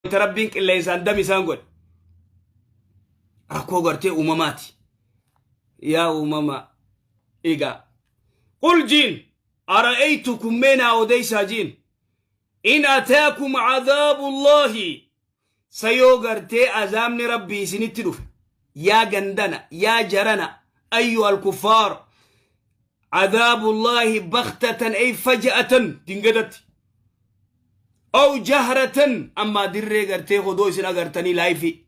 Wayta Rabbiin qilleensaan dam isaan godhe. Rakkoo gartee uumamaati. Yaa uumama egaa. Qul jiin ara'aytukum mee naa odeysaa jiin. In ataakum cadaabullaahi sa yoo gartee azaabni Rabbii isinitti dhufe. Yaa gandana yaa jarana ayyuha alkuffaar cadaabullaahi baktatan ay faja'atan dingadatti. Aw jahratan ammaa dirree gartee odoo isin agartanii laayifii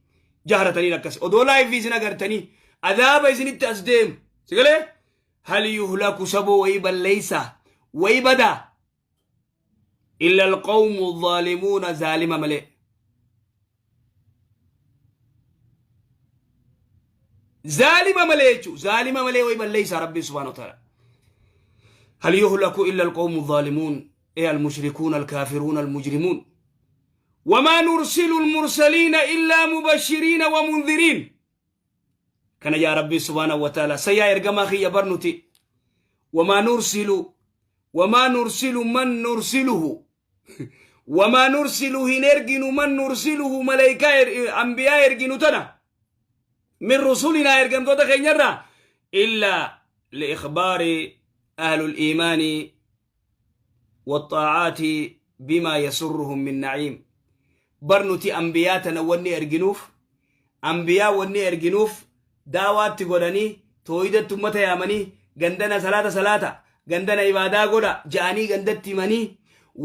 jahrataniin akkas odoo laayifii isin agartanii adaaba isinitti as deemu sigalee hal yuhlaku saboo wayii balleeysaa wayii badaa illa alqawmu zaalimuuna zaalima malee zaalima malee jechuu zaalima malee way balleeysaa rabbiin subhaana wa ta'ala hal yuhlaku illa alqawmu zaalimuun ee almushrikuun alkaafiruun almujrimuun wamaa nursilu almursaliina illaa mubashiriina wa mundhiriin kana yaa rabbii subhaana wa ta'ala sa yaa ergamaa kiyya bar nuti wamaa nursilu wamaa nursilu man nursiluhu Wamaa nursilu hin erginu man nursiluhu maleykaa anbiyaa erginu tana min rusulinaa ergamtoota keenyarraa illaa liikhbaari ahlul iimaani والطاعات بما يسرهم من نعيم bar nuti anbiyaa tana wanni erginuuf anbiyaa wanni erginuuf daawaatti godhanii tooyidatti ummata yaamanii gandana salaata salaata gandana ibaadaa godha ja'anii gandatti himanii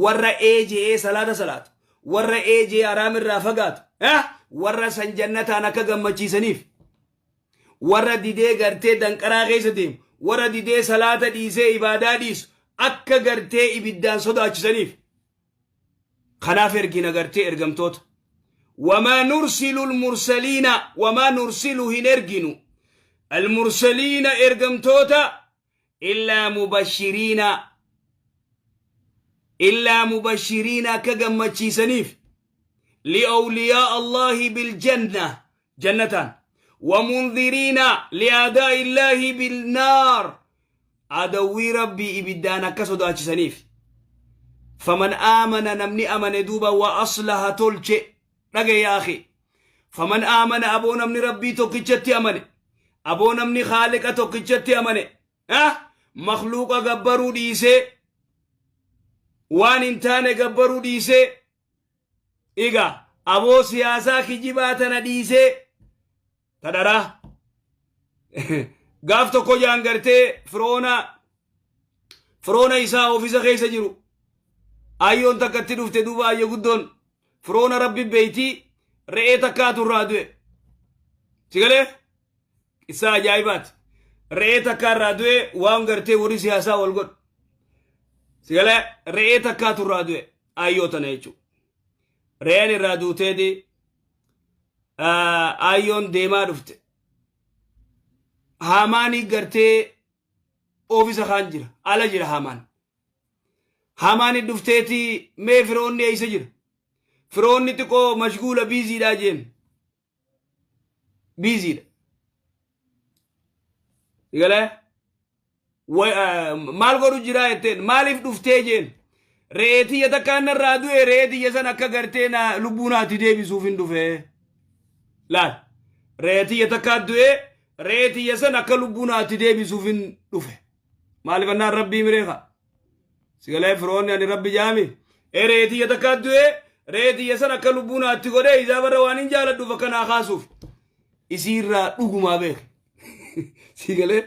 warra ee je'ee salaata salaatu warra ee je'ee haraam irraa fagaatu warra san jannataan akka gammachiisaniif warra didee gartee danqaraa keessa deemu warra didee salaata dhiisee ibaadaa dhiisu akka gartee ibiddaan sodaachisaniif Kanaaf ergina gartee ergamtoota. Wamaa nursilu almursaliina wamaa nursilu hin erginu almursaliina ergamtoota illaa mubashiriina illaa mubashiriina akka gammachiisaniif li'awliyaa Allaahi biljanna jannataan wamundhiriina li'aadaa illaahi bilnaar adawwii rabbii ibiddaan akka sodaachisaniif faman aamana namni amane duuba wa aslaha tolche dhagaye yaa akhi faman aamana aboo namni rabbii tokkichatti amane aboo namni khaaliqa tokkichatti amane ah makhluuqa gabbaruu dhiisee waan hin taane gabbaruu dhiisee Egaa aboo siyaasaa kijibaa tana dhiisee ta dharaa gaaf tokko jaan gartee firoona firoona isaa ofiisa keessa jiru ayyoon takka itti dhufte duuba ayyo guddoon firoona rabbi beeytii re'ee takkaatu irraa du'e sigalee isaa ajaa'ibaati re'ee takkaa irraa du'e waan gartee warri siyaasaa wal godhu sigalee re'ee takkaatu irraa du'e aayyoo tana jechuudha. Re'een irraa duuteeti aayyoon deemaa dhufte. Haamaanii gartee oofisa kaan jira. Ala jira haamaan. Haamaanii dhufteeti mee firoonni eessa jira? Firoonni xiqqoo mashguula biiziidhaa jeen. Biiziidha. Galee maal godhu jiraa jetteen maaliif dhuftee jeen re'ee tiyya takka narraa du'e re'ee tiyya san akka gartee na lubbuu naatti deebisuuf hin dhufe laal re'ee tiyya takka du'e re'ee tiyya san akka lubbuu naatti deebisuuf hin dhufe maaliif annaan rabbii mireefa sigalee firoonni ani rabbi jaami ee re'ee tiyya takka du'e re'ee tiyya san akka lubbuu naatti godhee isaa barra waan hin jaaladhuuf akka naa kaasuuf isiirraa dhugumaa beeke Siigalee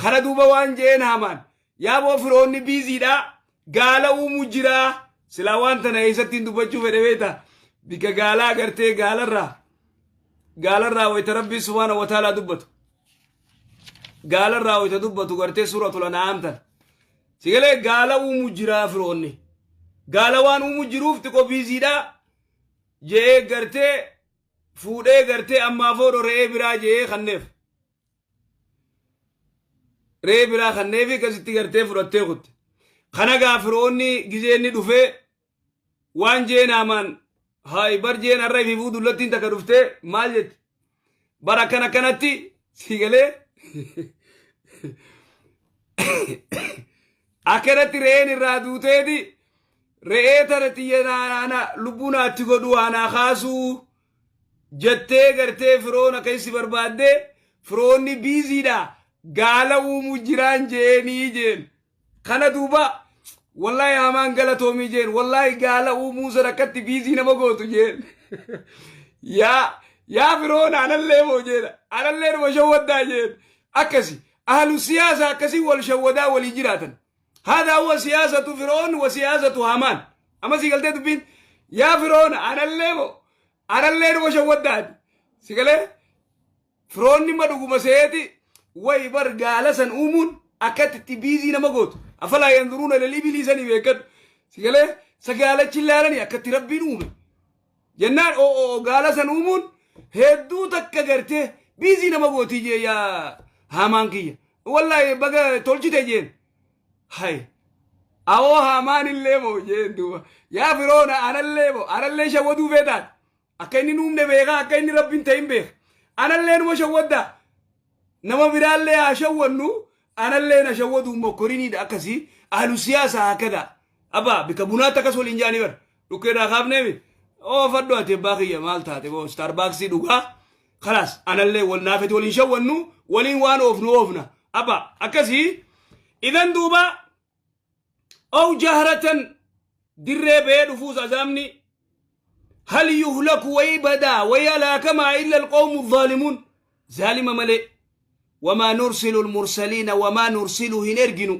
kana duuba waan jeen hamaan yaaboo firoonni biiziidha gaala uumu jiraa silaa waan tana eessatti hin dubbachuu fedhe beekta bika gaalaa agartee gaalarraa gaalarraa wayita rabbii subhaana wa ta'aalaa dubbatu gaalarraa wayita dubbatu gartee suuratul an'aam tana sigalee gaala uumu jiraa firoonni gaala waan uumu jiruuf xiqqoo biiziidha jee gartee fuudhee gartee ammaa foodho re'ee biraa je'ee kanneef. Re'ee biraa kanneefi akkasitti gartee fudhattee kutte. Kana gaa firoonni gizee inni dhufee waan jeen haamaan hayi bar jeen har'a ififuu dullattiin takka dhuftee maal jetti bar akkan akkanatti sii galee akkanatti re'een irraa duuteeti Re'ee tana tiyya lubbuu naatti godhu anaa kaasuu jettee gartee firoona keessi barbaaddee, firoonni biiziidha, gaala uumuu jiraan jeenii jeen. Kana duuba wallaahi hamaan galatoomii jeen, wallaahi gaala uumuu sana akkatti busy nama gootu jeen. Yaa firoona, anallee moo jeena, anallee numa shawwaddaa jeen. Akkasi ahlu siyaasa, akkasii wal shawwadaa walii jiraatan. هذا هو سياسة فرعون وسياسة هامان. أما سيقلتي دبين يا فرعون أنا moo anallee numa shawwaddaati. Sigalee firoonni ma dhuguma seeti way bar gaala san uumuun akkatti itti busy nama gootu. أفلا ينظرون إلى الإبل sanii beekadhu. Sigalee sagaalachi ilaalanii akkatti Rabbiin uume. Jennaan gaala san uumuun hedduu takka gartee busy nama gootii jee yaa Haamaan kiyya. Wallaahi baga tolchite jeen. Hay. Awoo Haamaan illee moo jeen duuba. Yaa firoona, anallee moo, anallee shawwaduu feetaan. Akka inni nuumne beekaa, akka inni Rabbiin ta'in beeka. Anallee numa shawwaddaa. Nama biraallee haa shawwannu, anallee na shawwaduu mokkoriniidha akkasii. Ahlu siyaasaa هكذا. Abbaa bika bunaatti akkas waliin jaanii bar. Dhukkeerraa kaafneemi. Oo fadhu ati abbaa kiyya maal taate boo Starbucksii dhugaa. خلاص anallee wal naafeti waliin shawwannu, waliin waan oofnu oofna. Abbaa akkasii. إذن duuba أو جهرة dirree ba'ee dhufuus azaabni هل يهلك ويبدا ويلاكما إلا القوم الظالمون ظالم ملئ. وما نرسل المرسلين، وما نرسل hin erginu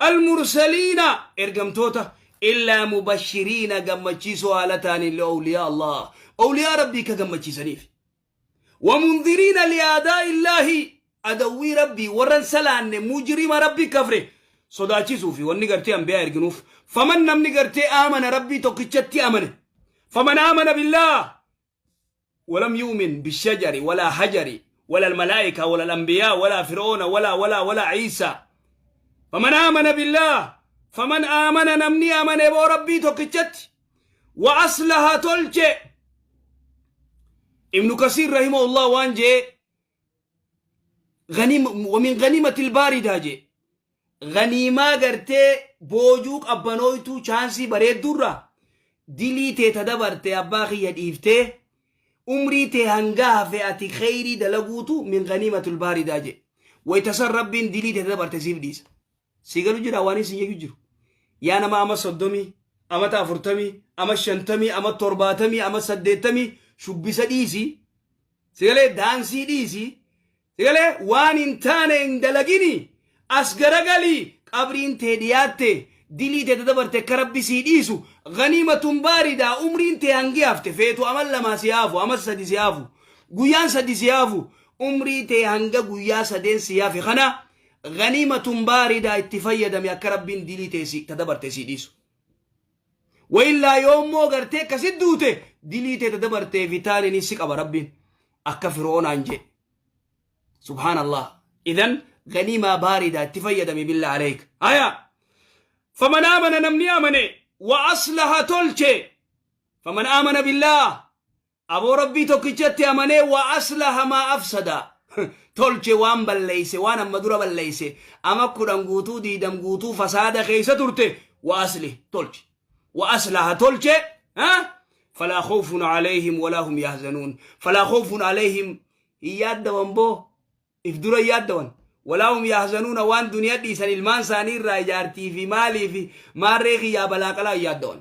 المرسلين ergamtoota إلا مبشرين gammachiisoo haala ta'aniin لأولياء الله أولياء ربي ka gammachiisaniif ومنذرين لأعداء الله adawwii Rabbii warran salaanne mujrima Rabbii kafre sodaachisuu fi wanni gartee anbiyaa erginuuf. فمن namni gartee آمن Rabbii tokkichatti amane، فمن آمن بالله ولم يؤمن بالشجر ولا حجر ولا الملائكة ولا الأنبياء ولا فرعون ولا ولا ولا عيسى. فمن آمن بالله، فمن آمن namni amane boo Rabbii tokkichatti وأصلح tolche. ابن كثير رحمه الله waan jee غنيم ومن غنيمة الباردة jee ganiimaa gartee boojuu qabbanooytuu chance bareeddurra dilii tee ta dabarte abbaa kiyya dhiiftee umrii tee hanga hafe ati kheyrii dalaguutu من غنيمة الباردة jee. Waytasan Rabbiin dilii tee ta dabarte siif dhiisa. Si galu jira waan isin jechuu jiru. Yaa nama ama 30, amata 40, ama 50, ama 70, ama 80, shubbisa dhiisi, sigalee daansii dhiisi, sigalee waan hin taane hin dalagini, as garagalii qabriin tee dhiyaatte dilii tee dabarte akka Rabbi sii dhiisu. غنيمة باردة umriin tee hangi hafte feetu ama 2 si haafu, ama 3 si haafu, guyyaan 3 si haafu, umrii tee hanga guyyaa sadeen si hafe kana غنيمة باردة itti fayyadame akka Rabbiin dilii tee si ta dabarte sii dhiisu. وإلا yoommoo gartee akkasit duute dilii tee ta dabartee fi taanini si qaba Rabbiin akka firoonaan jee. سبحان الله. إذن غنيمة باردة itti fayyadame بالله عليك. هيا فمن آمن namni amane وأصلح tolche. فمن آمن بالله aboo Rabbii tokkichatti amanee وأصلح ما أفسد tolche waan balleeyse, waan amma dura balleeyse ama 10 guutuu 20 guutuu fasaada keeysa turte وأصلح tolche وأصلح tolche ها فلا خوف عليهم ولا هم يحزنون. فلا خوف عليهم yaaddawan boo if dura yaaddawan ولا هم يحزنون waan duniyaa dhiisan ilmaan isaanii irraa ijaartii fi maalii fi maarree kiyyaa balaa qalaa yaaddawan.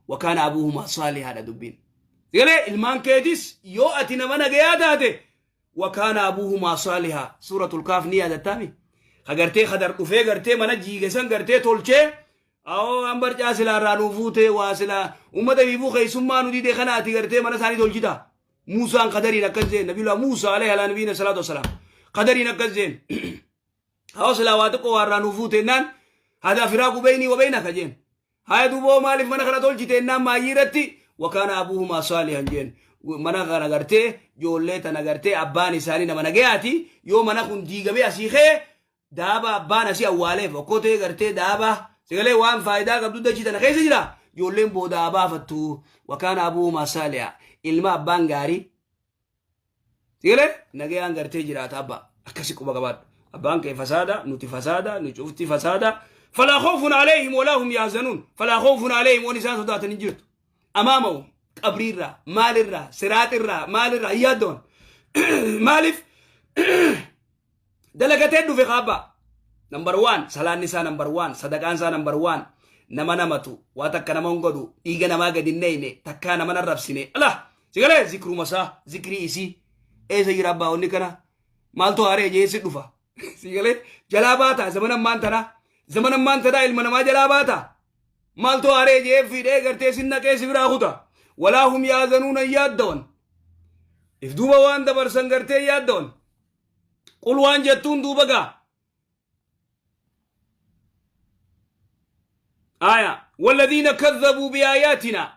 وكان أبوهما صالحا dubbiin galee ilmaan keetis yoo ati nama nagayaa taate. وكان أبوهما صالحا سورة الكهف ni yaadattaami ka gartee Kadar dhufee gartee mana jiige san gartee tolchee awoo an barcaa silaa irraa nuu fuutee waa silaa ummata biifuu keessummaa nu dide kana ati gartee mana isaanii tolchita. Muusaan Kadariin akkas jeen, Nabiyullah Muusaa عليه على نبينا الصلاة والسلام Kadariin akkas jeen, awoo silaa waa xiqqoo waa irraa nuu fuute jennaan هذا فراق بيني وبينك jeen. Haya duuboo maaliif mana kana tolchite jennaan maayyii irratti وكان أبوهما صالحا jeen. Mana kana gartee ijoollee tana gartee abbaan isaanii nama nagayaati, yoo mana kun diigamee asii kee daaba abbaan asii awwaaleef okkotee gartee daaba sagalee waan faayidaa qabdu dachii tana keessa jira, ijoolleen booda baafattu. وكان أبوهما صالحا ilma abbaan gaarii sagalee nagayaan gartee jiraata. Abbaa akkasi quba qabaadhu. Abbaan kee fasaada, nuti fasaada, nu cufti fasaada. Falaa khawfun alayhim walaa hum yahzanuun. Falaa khawfun alayhim waan isaan sodaatan hin jirtu. Amaamahum qabriirraa, maalirraa, siraaxirraa, maalirraa hin yaaddoon. Maaliif dalagatee dhufe kaabbaa? Number one, salaanni isaa number one, sadaqaan isaa number one. Nama namatu, waa takka nama hin godhu, dhiiga namaa gadi hin neeyne, takkaa nama narrabsine. Ala, sigalee zikruma isaa, zikrii isii. Eessa jira abbaa wanni kana? Maaltu haaree jee si dhufa? Sigalee jalaa baata zaman ammaan tanaa. Zaman ammaan tanaa ilma namaa jalaa baata. Maaltu haaree jee fiidhee gartee sin naqee si biraa kuta. Walaa hum yaazanuuna hin yaaddawan. If duuba waan dabarsan gartee yaaddawan. Qul waan jettuun duuba gaa. Aya. Walladhiina kadhabuu biaayaatina.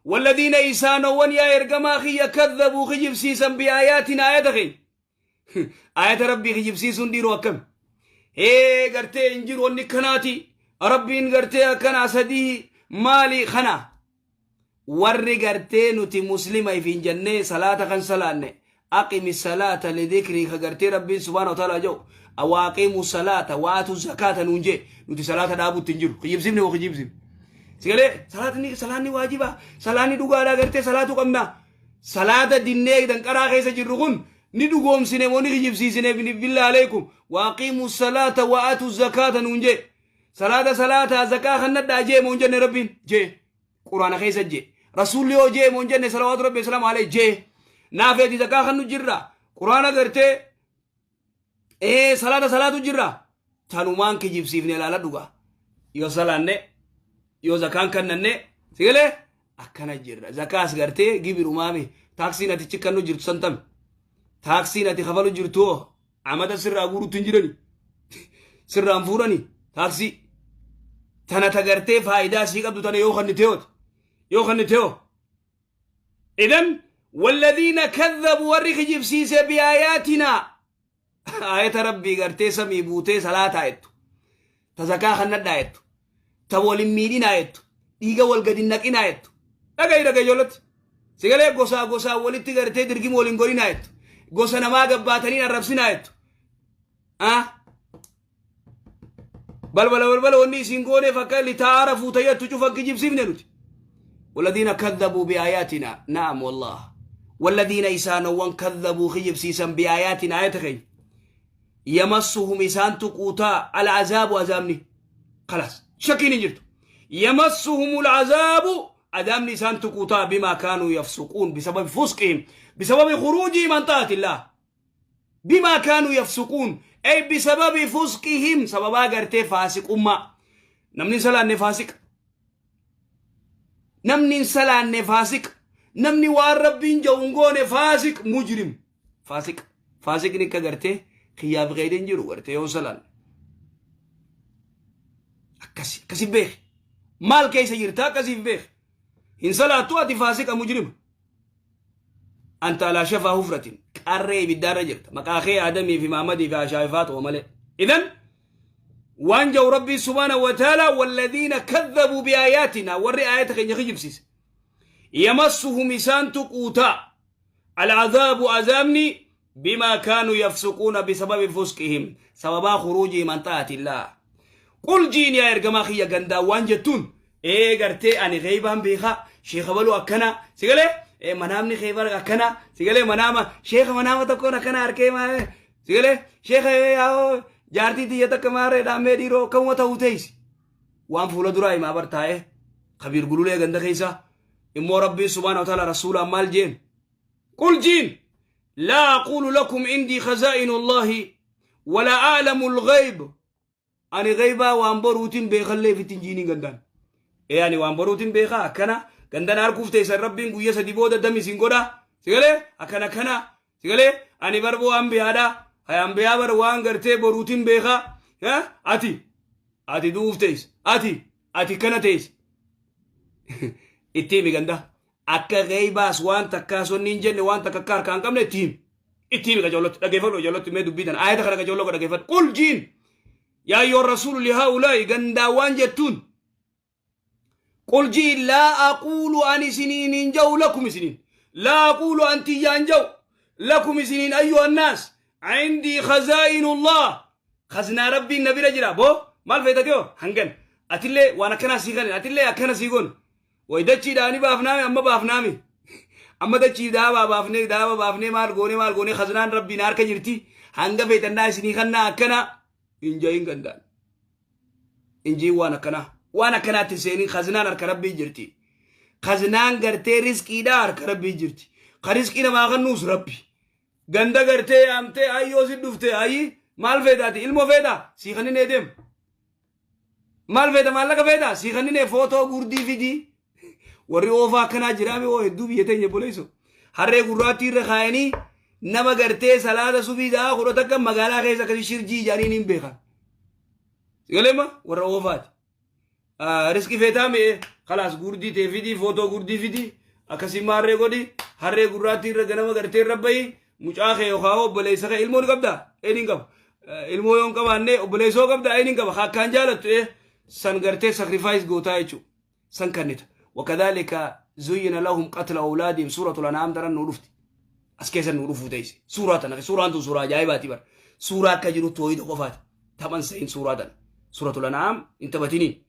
Walladhiina isaanowwan yaa ergamaa kiyya kadhabuu kijibsiisan biaayaatina ayata keenya. Ayata rabbii kijibsiisuun dhiiroo akkami? Hee gartee hin jiru wanni kanaati. Rabbiin gartee akkanaa sadii maali kana? Warri gartee nuti muslima ifiin jennee salaata kan salaanne aqimi salaata lidikrii ka gartee rabbiin subhaana wa ta'ala jedhu awaaqimu salaata waatu zakaata nuun jee nuti salaata dhaabutti hin jiru kijibsifne moo kijibsifne sigalee salaatni salaanni waajiba salaanni dhugaadhaa gartee salaatu qabna salaata dinnee danqaraa keessa jirru kun ni dhugoomsine moo ni kijibsiisine billaa aleykum waaqimu salaata waatu zakaata nuun jee salaata salaataa zakaa kannadhaa jee moo hin jenne rabbiin jee quraana keessa jee rasuulli yoo jee moo hin jenne salawaatu rabbi salaamu alayhi jee naafeeti zakaa kannu jirra quraana gartee ee salaata salaatu jirra tanumaan kijibsiifne ilaala dhugaa yoo salaanne yoo zakaan kannanne sigalee akkana jirra zakaas gartee gibirumaami taaksiin ati cikkannu jirtu santami taaksiin ati kafalu jirtu hoo amata sirraa guurutti hin jirani sirraan fuudhani taaksii tana tagartee faayidaa sii qabdu tana yoo kanniteyooti yoo kanniteyoo idan walladhiina kadhabu warri kijibsiise biaayaatinaa aayata rabbii gartee samii buutee salaataa jettu ta zakaa kannadhaa jettu ta wal hin miidhinaa jettu dhiiga wal gadi hin naqinaa jettu dhagayi dhagayi ijoollatti sigalee gosaa gosaa walitti gartee dirgima wal hin godhinaa jettu gosa namaa gabbaatanii arrabsinaa jettu ah balbala balbala wanni isin gooneef akka litaara fuutayyattu cufa kijibsiifne nuti والذين كذبوا بآياتنا نعم والله والذين إسانوا كذبوا خجب بآياتنا آيات خي yamassuhum isaan tuquutaa al'azaabu azaabni khalaas shakkiin hin jirtu yamassuhum al'azaabu azaabni isaan tuquutaa bimaa kaanuu yafsuquun bisababi fusqihim bisababi khuruujihim an ta'atillah bimaa kaanuu yafsuquun ay bisababi fusqihim sababaa gartee faasiqummaa namni hin salaanne faasiqa namni hin salaanne faasiqa namni waan rabbiin jedhu hin goone faasiq mujrim faasiq faasiqni akka gartee kiyyaaf qeedee hin jiru gartee yoo hin salaanne akkasi akkasi beeki maal keessa jirta akkasiif beeki hin salaattu ati faasiqa mujrima anta alaa shafaa hufratin qarree ibiddaarra jirta maqaa kee aadamii fi maamadii fi ashaayifaa ta'u malee idan waan jau rabbii subhaanahu wa ta'ala walladhiina kadhabuu biaayaatina warri aayata keenya kijibsiise yamassuhum isaan tuquutaa alcadhaabu azaabni bimaa kaanuu yafsuquuna bisababi fusqihim sababaa khuruujihim an xaa'ati illaah qul jiin yaa ergamaa kiyya gandaa waan jettuun ee gartee ani geeybaan beekaa sheekha baluu akkana sigalee ee manaamni kee bara akkana sigalee manaama sheekha manaama tokkoon akkana harkee maa sigalee sheekha yaa'oo jaartii tiyya takka maarree dhaammee dhiiroo akkamuma ta'uu teessi waan fuula duraa himaa bar taa'ee kabiir gululee ganda keessaa immoo rabbiin subhaana wa ta'ala rasuulaan maal jeen qul jiin laa aquulu lakum indii khazaa'inu allahi walaa a'lamu alghayb ani ghaybaa waan boruutiin beekallee ifitti hin jiiniin gandaan ee ani waan boruutiin beekaa akkana gandan harkuuf teessan rabbiin guyya sadi booda dam isin godha sigalee akkana akkana sigalee ani barboo ambiyaadha hay ambiyaa bar waan gartee boruutiin beekaa ati ati du'uuf teessa ati ati kana teessa itti himi ganda akka gheeybaas waan takkaa sonni hin jenne waan takka akka harkaa hin qabne itti himi itti himi qajeellotti dhageeffadhu qajeellotti mee dubbii tana aayata kana qajeelloo dhageeffadhu qul jiin yaa ayyuha rasuulu lihaa'ulaa'i gandaa waan jettuun qul jiin laa aquulu an isiniin hin ja'u lakum isiniin laa aquulu an tiyyaan ja'u lakum isiniin ayyuha annaas cindii khazaa'inullah khaznaa rabbiin na bira jira boo Maal feetati hoo? Hangan. Atillee waan akkanaa sii kanin, atillee akkana sii goon. Way dachiidhaani baafnaami, amma baafnaami. Amma dachii daabaa baafnee, daaba baafnee, maal goonee, maal goonee, khaznaan Rabbiin harka jirti. Hanga feetannaa isinii kannaa akkana hin jahin gandaan. Injiin waan akkanaa. Waan akkanaatti seeniin, khaznaan harka Rabbii jirti. Khaznaan gartee riskiidhaa harka Rabbii jirti. Ka riskii namaa kennuus Rabbi. Ganda gartee yaamtee, ayyoo si dhufte, ayyi maal feetaati, ilmoo feetaa, sii kaninee deem. Maal feeta, maallaqa feetaa, sii kaninee, footoo gurdii fidii. Warri oofaa akkanaa jiraame oo hedduu biyya teenya boleessu. Harree gurraattii irra kaayanii nama gartee salaata subii sa'a 11 magaalaa keessa akkasii shirjii ijaaniin hin beekan. Sigaleema warra oofaati. Riskii feetaa mi'ee, kalaas gurdii tee fidii, footoo gurdii fidii, akkasii maarree godhi, harree gurraattii irra ganama gartee irra bahi, mucaa kee yookaan obboleessa kee. Ilmoo ni qabdaa? Een hin qabu. Ilmoo yoo hin qabaanne, obboleessoo qabdaa? Een hin qaba. Akkaan jaalattu san gartee sacrifice gootaa jechuudha. San kannita. وكذلك زين لهم قتل أولادهم. سورة الأنعام daran nuu dhufti. As keessa nuu dhufuu teesse. Suuraa tana, suuraan tun suuraa ajaa'ibaati bara. Suuraa akka jiru tooyida qofaati. Taphan sahin suuraa tana. Suuratul An'aam hin taphatiniin.